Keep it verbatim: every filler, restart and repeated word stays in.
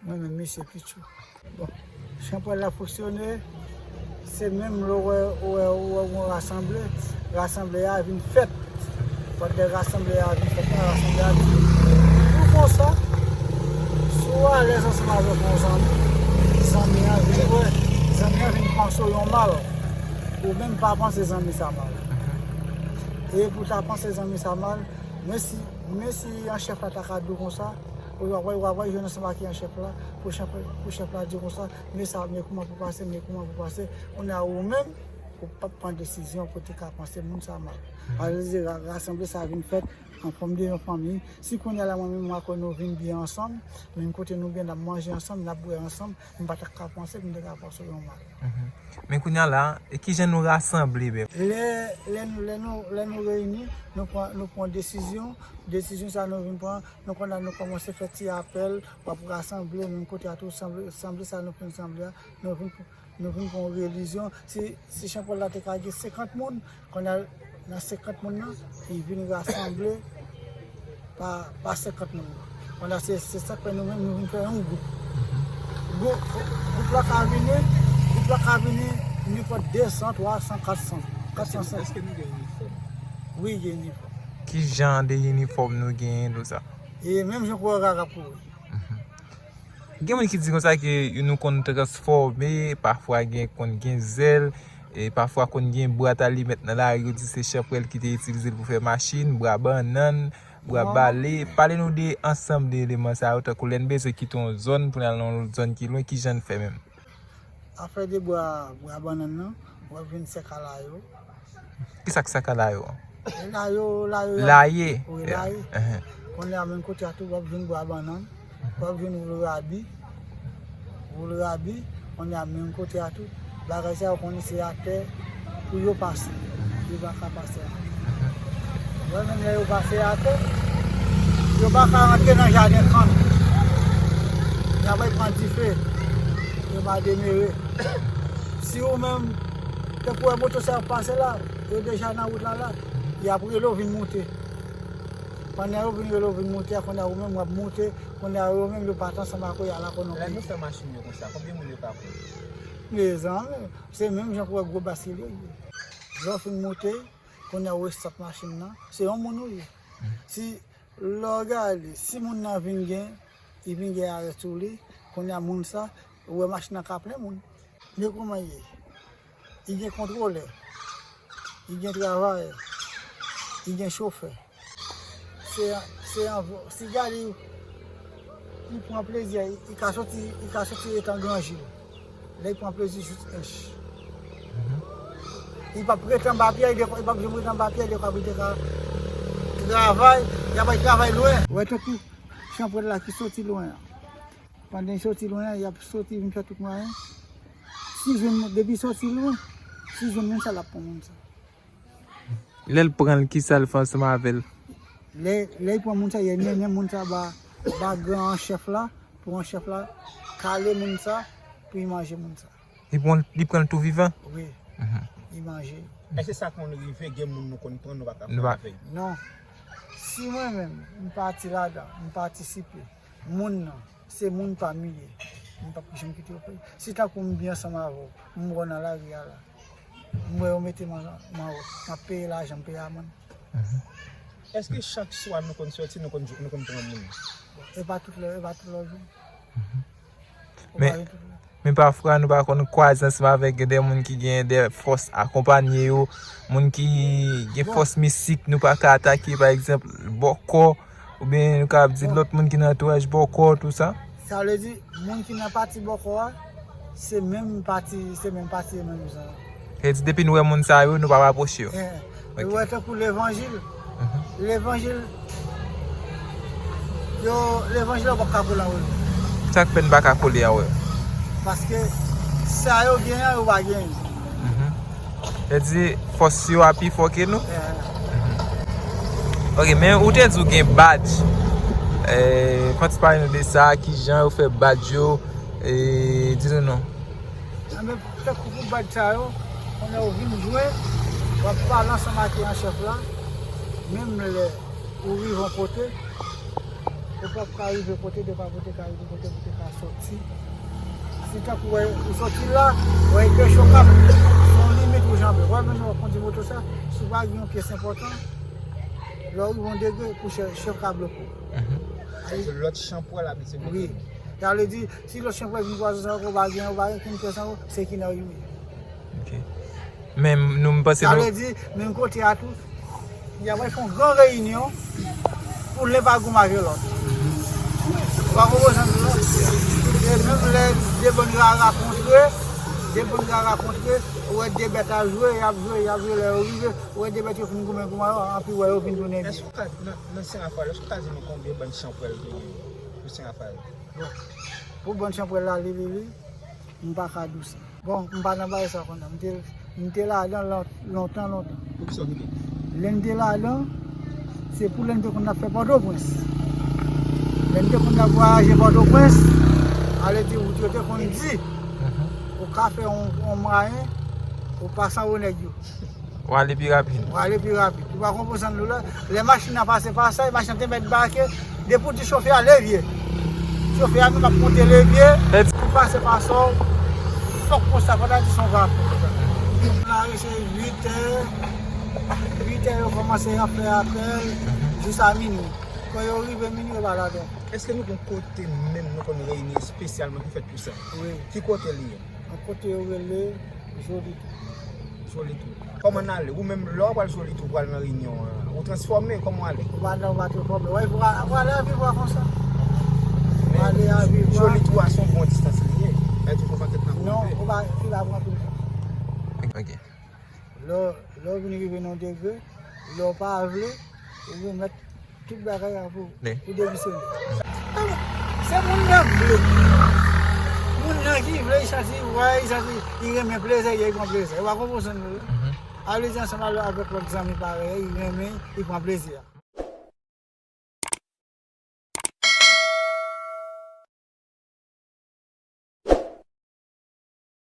Mwen menm, misye Pitchou. Bon, chanpwèl la fonksyone, se menm lè w wè, ou wè, ou wè yon rasanble, rasanble a vin fèt. Pandan rasanble a vin fèt la, rasanble a vin fèt. Pou konsa, si w alèz ansanm avèk yon zanmi, zanmi an vin wè, zanmi an vin panse w yon mal. Ou menm pa panse zanmi sa mal. E pou w ta panse zanmi sa mal, men si, men si an chèf la ta ka di w konsa, w ap wè, w ap wè, jwenn ansanm ak an chèf la, pou chèf, pou chèf la di w konsa, men sa, men kouman pou pase, men kouman pou pase. Kounye a ou menm, ou p ap pran desizyon pou te ka panse moun sa mal. Alèz, ra-, rasanble sa vin fèt an fòm de yon fanmi. Si kounye a la, mwen menm, mwen ak ou, nou vin byen ansanm, menm kote nou byen, n ap manje ansanm, n ap bwè ansanm, m pa ta ka panse pou m te ka panse w yon mal. Men kounye a la, e kijan nou rasanble menm? Lè, lè nou, lè nou, lè nou reyini, nou pran, nou pran desizyon, desizyon sa nou vin pran, nou konn, nou kòmanse fè ti apèl, w ap rasanble, menm kote a tou, sanble, sanble sa nou fin sanble a, nou vin, nou vin pran relijyon. Si, si chanpwèl la te ka gen senkant moun, kounye a, nan senkant moun nan, li vin rasanble pa, pa senkant moun nan. Kounye a, se, se sa k fè nou menm, nou vin fè yon gwoup. Gwoup, gwoup la ka vini, gwoup la ka vini nenpòt de san, twa san, kat san, kat san senk. Èske nou gen inifòm? Wi, gen inifòm. Ki jan de inifòm nou genyen, tout sa? E menm jan kourè a ap kouri. Gen moun ki di konsa ke nou konn transfòme, pafwa gen, konn gen zèl, e pafwa konn gen bwat alimèt nan lari, yo di se chanpwèl ki te itilize l pou fè machin, bwa bannann, bwa bale. Pale nou de ansanm de eleman sa yo, tankou lè n bezwen kite yon zòn pou n al nan yon lòt zòn ki lwen, ki jan n fè menm? Afè de bwa, bwa bannann nan, w ap jwenn sèk a layo. Kisa k sèk a layo? E layo, layo, laye. Wi, laye. Kounye a, menm kote a tou, w ap jwenn bwa bannann, w ap jwenn woulrabi, woulrabi, kounye a, menm kote a tou, bagay sa yo konnen se atè pou yo pase. Yo pa ka pase atè. Lè menm lè yo pase atè, yo pa ka rantre nan jaden kann. Y ap pran dife. Yo pa demere. Si ou menm, tankou wè moto sa yo pase la, yo deja nan wout la la, y ap rele w vin moute. Pandan yo vin rele w vin moute a, kounye a ou menm w ap moute, kounye a yo menm yo pati ansanm ak ou y al ak ou nan peyi. Lè nou fè machin yo konsa, konbyen moun yo ka pran? Mezanmi, se menm jan pou wè gwo baskil yo ye. Lè w fin moute, kounye a ou estat machin nan, se yon moun ou ye. Si, lè w gade, si moun nan vin gen, li vin gen arè sou li, kounye a moun sa, ou wè machin nan ka plen moun. Men kòman ye? Li gen kontwolè, li gen travayè, li gen chofè. Se, se an, si gade, li pran plezi, li, li ka soti, li ka soti etan Granjil. Lè li pran plezi jis ench. Li p ap ret anba pyè, li p ap janm ret anba pyè, li p ap ret anba pyè, li te ka travay, li ap al travay lwen. Wè tankou chanpwèl la ki soti lwen an. Pandan l soti lwen an, y ap soti vin fè tout mwayen. Si jwenn moun, depi soti lwen, si jwenn moun sa, l ap pran moun sa. Lè l pran l, kisa l fè ansanm avè l? Lè, lè l pran moun sa, y a mennen moun sa ba, ba gran an chèf la, pou an chèf la kale moun sa, pou l manje moun sa. Li pran, li pran l tou vivan? Wi. Li manje. Èske sa konn rive, gen moun nou konn pran, nou pa ka fè anyen avè l? Non. Si mwen menm, m pati ladan, m patisipe, moun nan, se moun pa m li ye. M p ap janm kite yo fè. Si tankou m byen ansanm avè w, m wè w nan lari a la, m wè yo mete m an, m anwo, m ap peye lajan, m peye amann. Èske chak swa nou konn soti, nou konn, nou konn pran moun? Bon, e pa tout lè, e pa tout lè w jwenn. Men, men pafwa nou pa konn kwaze ansanm avèk de moun ki gen de fòs akonpanye yo, moun ki gen fòs mistik nou pa ka atake, pa egzanp, bòkò, oubyen nou ka ap di lòt moun ki nan antouraj bòkò, tou sa. Sa vle di, moun ki nan pati bòkò a, se menm pati, se menm pati yo menm jan. Sa vle di, depi nou wè moun sa yo, nou pa rapwoche yo. Ou wè tankou levanjil. Levanjil, yo, levanjil yo p ap ka kole anwè yo. Sa k fè n pa ka kole anwè yo? Paske sa yo genyen an, yo pa genyen. Sa vle di, fòs yo a pi fò ke nou? Ok, men ou te di w gen badj. Fò n ti pale nou de sa, kijan yo fè badj yo, di nou non. Enben, tankou pou badj sa yo, kounye a ou vin jwe, w ap pale ansanm ak an chèf la, menm lè ou rive yon kote, ou p ap ka rive kote, de pa kote ka rive kote pou te ka sòti. Tankou wè, ou soti la, wè, gen cho k ap, se yon limit ou janbe. Wè, menm lè w ap kondui moto sa, si w pa gen yon pyès enpòtan, lè w rive yon degre, pou chè, chè ka bloke w. Mhm. Sa vle di lòt chanpwèl abitye bloke. Wi. Sa vle di, si lòt chanpwèl vin kwaze sa, ou pa gen, ou pa gen okenn pyès ankò, se ki nan rimè. Ok. Men nou, m panse sa vle di, menm kote a tou, y ap fè yon gran reyinyon pou len pa goumen ak lòt. Ou pa konprann sa m di w la? E menm lè de bann rara kontre, de bann rara kontre, ou wè de bèt ap jwe, y ap jwe, y ap jwe, lè yo rive, ou wè de bèt yo fin goumen, goumen, anpi wè yo vin tounen byen. Èske w ka, nan, nan Sen Rafayèl, èske w ka di nou konbyen bann chanpwèl ki gen pou Sen Rafayèl? Bon, pou bann chanpwèl la, li, li, li, m pa ka di w sa. Bon, m pa nan bagay sa kounye a. M te, m te ladan lon-, lontan, lontan. Poukisa w kite? Lè n te ladan, se pou lè n te konn ap fè Pòtoprens. Lè n te konn ap vwayaje Pòtoprens, ale di wout yo te konn di, mhm, ou ka fè yon, yon mwayen, ou pase anwo nèg yo. Ou ale pi rapid. Ou ale pi rapid. Ou pa konprann sa m di w la? Lè machin nan pase pa sa, machin nan te mèt bake, depi w di chofè a leve. Chofè a menm ap monte leve, pou pase pa sa, fòk konsa, fò ta di se yon rapid. Nan lari se uit è, uit è yo kòmanse ap fè apèl, jis a minwi. Kan yo rive minwi, yo pa la ankò. Èske nou gen kote menm nou konn reyini espesyalman ki fèt pou sa? Wi. Ki kote li ye? Yon kote yo rele Jolitou. Jolitou. Kòman n ale? Ou menm, lè w pral Jolitou, w pral nan reyinyon an, ou transfòme, kòman w ale? Ou pa nan, ou pa transfòme. Wè, ou pa, ou pa ale a vivwa konsa. Ou ale a vivwa. Jolitou a se yon bon distans li ye. Sa vle di ou pa gentan rive. Non, ou pa, li pa pran anpil tan. Ok. Lè, lè w vin rive nan yon degre, lè w pa vle, ou remèt tout bagay a pou, pou demisyone. Se moun nan k vle. Moun nan ki vle, li santi, wè, li santi, li renmen plezi, li pran plezi. Ou pa konprann sa m di w la? Mhm. A vle di ansanm avè-, avèk lòt zanmi parèy, li renmen, li pran plezi a.